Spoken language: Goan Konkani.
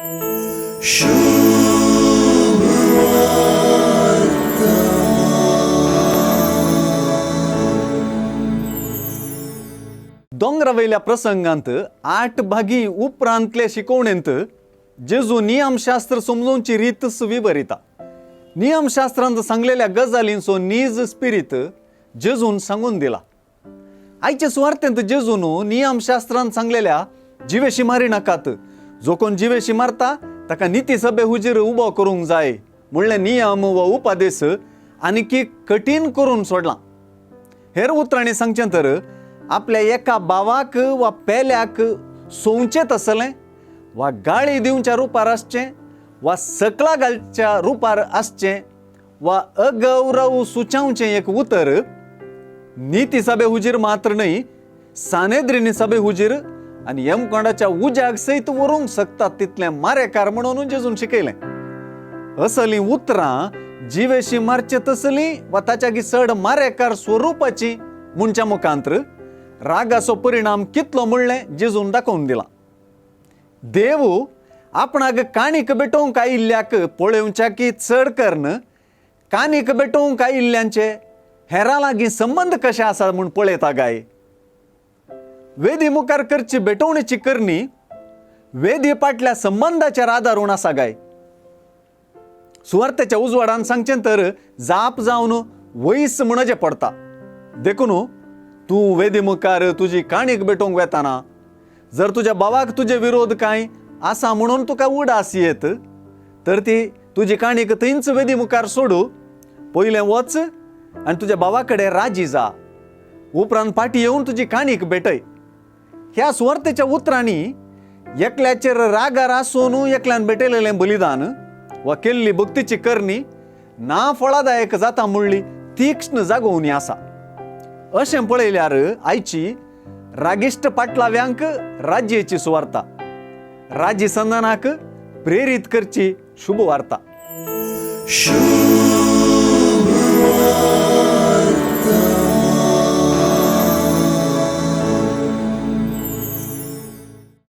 दोंगरा वयल्या प्रसंगांत आठ भागी उपरांतले शिकवणेंत जेजू नियमशास्त्र समजोवची रीतच विवरिता. नियमशास्त्रांत सांगलेल्या गजालींचो नीज स्पिरीत जेजून सांगून दिला. आयचे सुवार्तेंत जेजून नियमशास्त्रांत सांगलेल्या जिवेशी मारी नाकात, जो कोण जिवेशी मारता ताका निती सभे हुजीर उबो करूंक जाय म्हणले नियम व उपादेश आनीकी कठीण करून सोडला. हेर उतरांनी सांगचें तर आपल्या एका भावाक वा पेल्याक सोंवचें तसलें वा गाळी दिवच्या रुपार आसचें वा सकला घालच्या रुपार आसचें वा अगौरव सुचावचें एक उतर निती सभे हुजीर मात्र न्हय, सानेद्रिनी सभे हुजीर आनी यमकोंडाच्या उज्याक सयत व्हरूंक शकतात तितलें मारेकार म्हणून जेजून शिकयलें. असलीं उतरां जिवेशी मारचे तसलीं वा ताच्यागी चड मारेकार स्वरुपाची म्हणच्या मुखांत्र रागाचो परिणाम कितलो म्हणलें जेजून दाखोवन दिला. देव आपणाक काणीक भेटोवंक आयिल्ल्याक पळोवच्याकी चड करून कानीक भेटोवंक आयिल्ल्यांचे हेरां लागीं संबंद कशे आसा म्हूण पळयता गाय. वेदी मुखार करची भेटवणेची करणी वेदी पाटल्या संबंदाचेर आदारून आसा गाय. सुवार्थेच्या उजवाडान सांगचें तर जाप जावन वयस म्हणचें पडटा. देखून तूं वेदी मुखार तुजी काणीक भेटोवंक वेताना जर तुज्या भावाक तुजे विरोध कांय आसा म्हणून तुका उडास येत तर ती तुजी काणीक थंयच वेदी मुखार सोडू, पयलें वच आनी तुज्या भावा कडेन राजी जा, उपरांत फाटी येवन तुजी काणीक भेटय. ह्या सुवार्थेच्या उतरांनी एकल्याचेर रागार आसून एकल्यान भेटयलेलें बलिदान वा केल्ली भक्तीची करणी ना फळादायक जाता म्हणली तीक्ष्ण जागोवणी आसा. अशें पळयल्यार आयची रागिश्ट पाटलाव्यांक राज्येची सुवार्ता, राजी संदानाक प्रेरीत करची शुभ वार्ता. शुभ.